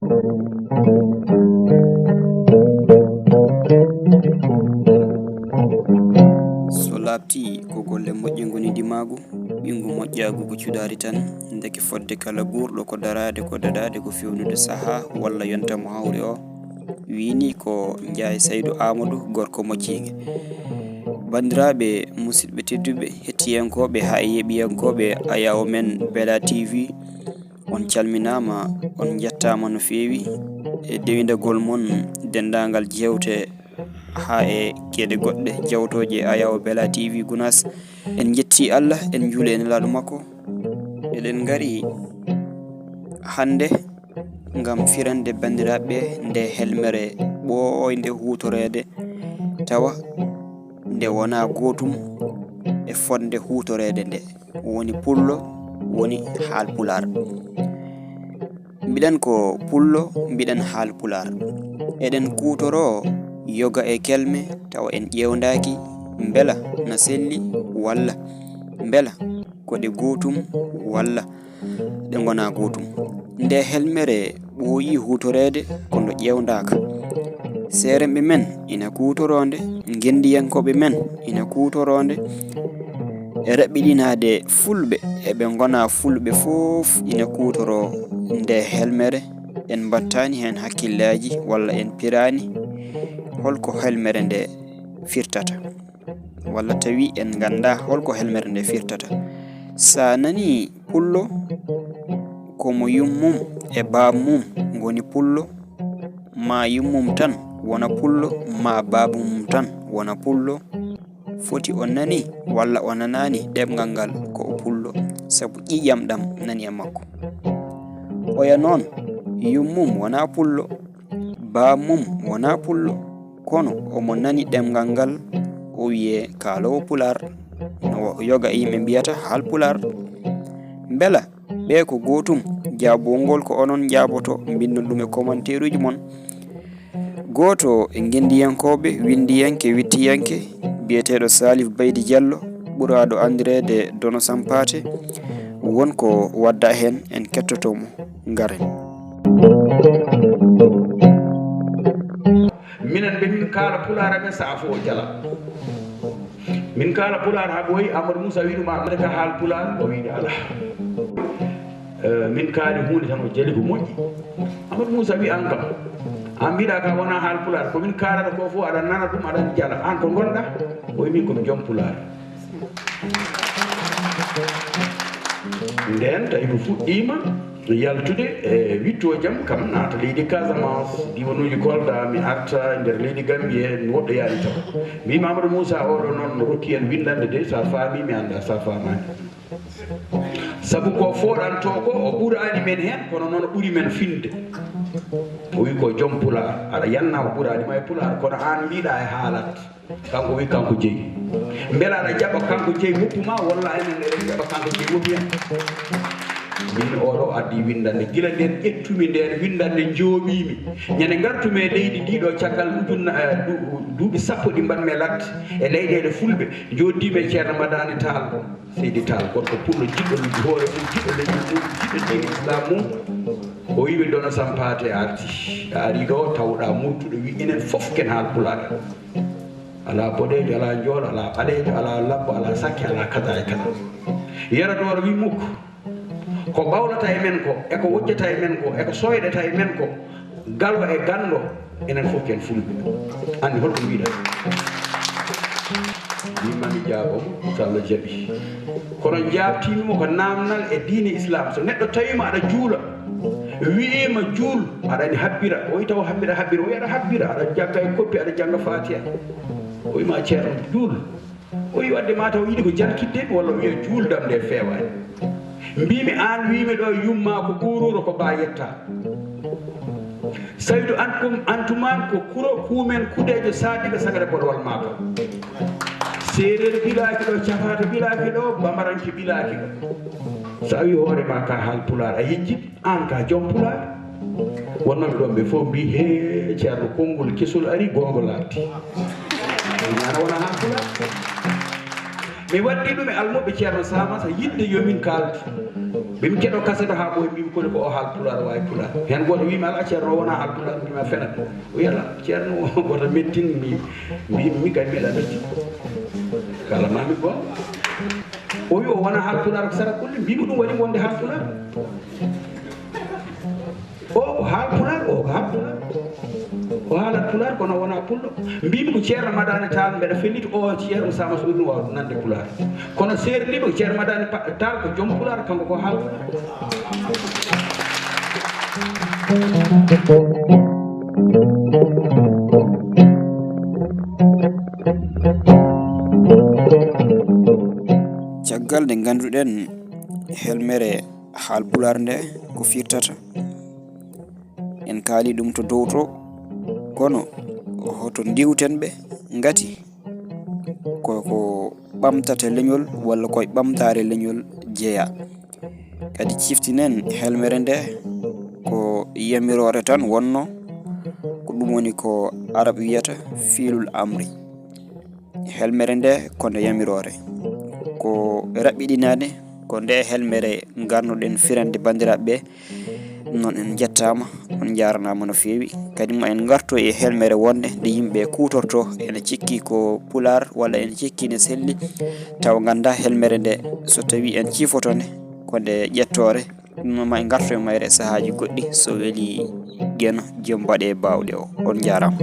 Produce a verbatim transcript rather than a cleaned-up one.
So laaɓti ko golle moƴƴe ngoni ndimaagu, ɓinngu moƴƴaagu ko cuɗaari tan, ndeke fodde kala guurɗo ko daraade, ko daɗaade, ko feewnude sahaa walla yonta mo hawri o, wiyni ko Njaay Saydu Aamadu gorko moƴƴiinge. Banndiraaɓe, musidɓe tedduɓe, hettiyankooɓe haa e yeeɓiyankooɓe Ayaawo men Bella T V, on calminaama, on njettaama no feewi e dewindagol mon denndaangal jeewte haa e geɗe goɗɗe jawtooje Ayaawo Bella T V Gunaas. En njettii Allah, en njuulii e Nelaaɗo makko. Eɗen ngari hannde ngam firande banndiraaɓe nde helmere ɓooynde huutoreede, tawa nde wonaa gootum e fodde huutoreede nde, woni pullo, woni haalpulaar. Mbiɗen ko pullo, mbiɗen haalpulaar. Eɗen kuutoroo yoga e kelme, tawa en ƴeewndaaki mbela na selli walla mbela ko ɗe gootum walla ɗe ngonaa gootum. Nde helmere ɓooyi huutoreede kono ƴeewndaaka. Seeremɓe men ina kuutoroo nde, ngenndiyankooɓe men ina kuutoroo nde, e raɓɓiɗinaade fulɓe e ɓe ngonaa fulɓe fof ina kuutoroo nde helmere. En mbattaani heen hakkillaaji walla en piraani holko helmere nde firtata, walla tawi en nganndaa holko helmere nde firtata. So a nanii pullo, ko mo yummum e baabmum ngoni pullo, maa yummum tan wona pullo, maa baabmum tan wona pullo, foti o nani walla o nanaani ɗemngal ngal ko o pullo, sabu ƴiiƴam ɗam nani e makko. Oya noon, yummum wonaa pullo, baabmum wonaa pullo, kono omo nani ɗemngal ngal, o wiyee kaaloowo pulaar, no yoga e yimɓe mbiyata haalpulaar. Mbela ɓe ko gootum? Jaabowol ngol ko onon njaaboto, mbinndon ɗum e commentaire uji mon. Gooto e ngenndiyankooɓe, winndiyanke, wittiyanke, biyeteeɗo Salif Baydi Diallo, ɓuraaɗo anndireede Dono Sampaate, won ko wadda heen, en kettoto mo, ngaren. Minen ɓe min kaala pulaar amen, sahaa fof o jala. Min kaala pulaar haa ɓooyi, Amadou Moussa wi ɗum, "A mbaɗa ka haal pulaar?" O wi, "Alaa." Eh, min kaali huunde tan, o jali ko moƴƴi. Amadou Moussa wi, "Aan kam, aan mbiɗa ka wona haal pulaar, ko min kaalata ko fof aɗa nana ɗum, aɗa jala. Aan ko ngonɗa?" O wi, "Min ko mi joom pulaar." Ndeen tawi mi fuɗɗiima yaltude e wiɗto jam kam, naata leydi Casamance, diwanuuji Kolda, mi arta nder leydi Gambie, mi woɗɗoyaani taw. Mbiimi, "Amadou Moussa, oɗo noon no rokki en winndande de, so a faami, mi annda so a faamaani." Sabu ko fooɗantoo ko, o ɓuraani men heen, kono noon o ɓuri men finde. O wi, "Ko joom pulaar, aɗa yanna o ɓuraani ma e pulaar, kono aan mbiɗa e haalat." Kanko wi, "Kanko jeyi." Mbela aɗa jaɓa kanko jeyi woppu ma, walla enen eɗen jaɓa kanko jeyi woppi en? Min oɗo addi winndande. Gila nden ƴettumi nden winndande, njooɓiimi. Ñande ngartumi e leydi ndi ɗo caggal ujunna, eh, du-, duuɓi sappo ɗi mbaɗmi e ladde e leyɗeele fulɓe, njooɗdiimi e Ceerno Madani Tall, Seydi Tall, gorko pullo, jiɗɗo hoore mum, jiɗɗo leñol mum, jiɗɗo diine Islam mum. O wi mi, "Dono Sampaate a arti. A ari ɗo tawɗa murtuɗo wi enen fof ken haal pulaar. Alaa boɗeejo, alaa njoolo, alaa ɓaleejo, alaa labbo, alaa sakke, alaa kaza e kaza." Yero Dooro wi, "Muk, ko ɓawlata e men ko, e ko wojjata e men ko, e ko sooyɗata e men ko, galo e ganndo, enen fof ken fulɓe. Anndi holko mbiɗa?" Min mami jaabo mo, so Allah jaɓi. Kono jaabtiimi mo ko naamnal e diine Islam. So neɗɗo tawiima aɗa juula, wiyiima juul, aɗa anndi habbira. O wi taw habbira, habbira. O wi aɗa habbira, aɗa jagga e koppi, aɗa jannga Faatiha. O wi ma, "Ceerno, juul." O wi wadde ma taw yiɗi ko jarkitde mi, walla o wiya, "Juul dam nde feewaani." Mbiimi, "Aan wiimi ɗo yumma ko ɓuuruuro ko ba yetta." Saydu an kum antuman ko kuro kumen kudeejo saadiga sagare bolwal maaka. Seereer ɓilaaki ɗo, cafaata ɓilaaki ɗo, bamaranke ɓilaaki ɗo. So a wi hoore ma ka haal pulaar, a yejjit, aan ka joom pulaar. Wonnooɓe ɗoon ɓe fof mbi, "He, Ceerno, konngol kesol ari, goonga laaɓti." Ɗum ana wona haal pulaar. Mi waddi ɗum e almuɓɓe Ceerno Samata, yidde yo min kaaldu. Min keɗo kaset o haa ɓooyi, mbimi koni ko o haal pulaar, o waawi pulaar. Heen gooto wiimi, "Alaa, ceerno o wonaa haal pulaar." Mbimi, "A fenat." O wiyi, "Alaa, ceerno o woto mettin." Mi, mbimi, "Mi kay mbiɗa metti." Kala mami goonga. O wi o wonaa haal pulaar ko sara kulle. Mbimi ɗum waɗi wonde haal pulaar. O ko haal pulaar, o ko haal pulaar. O haalat pulaar, kono wonaa pullo. Mbimi ko ceerno Madani Taal, mbeɗa felliti o ceerno Sama Suudu no waawi nande pulaar. Kono seerniiɓe ko ceerno Madani Pa-, Taal ko joom pulaar, kanko ko haal pulaar. Caggal nde ngannduɗen helmere haal pulaar nde ko firtata, en kaali ɗum to dow to, kono hoto ndiwten ɓe ngati ko, ko ɓamtata leñol walla koye ɓamtaare leñol jeyaa. Kadi ciftinen helmere nde ko yamiroore tan wonno, ko ɗum woni ko Arab wiyata fiilul amri. Helmere nde ko nde yamiroore, ko raɓɓiɗinaade, ko nde helmere ngarnoɗen firande banndiraaɓe ɓe. Noon en njettaama, on njaaranaama no feewi. Kadi ma en ngarto e helmere wonde nde yimɓe kuutorto, ene cikki ko pulaar walla ene cikki ne selli, tawa ngannda helmere nde so tawi en cifoto nde, ko nde ƴettoore, ɗum noon ma en ngarto e mayre e sahaaji goɗɗi, so weli Geno, joom mbaɗe baawɗe o. On njaaraama.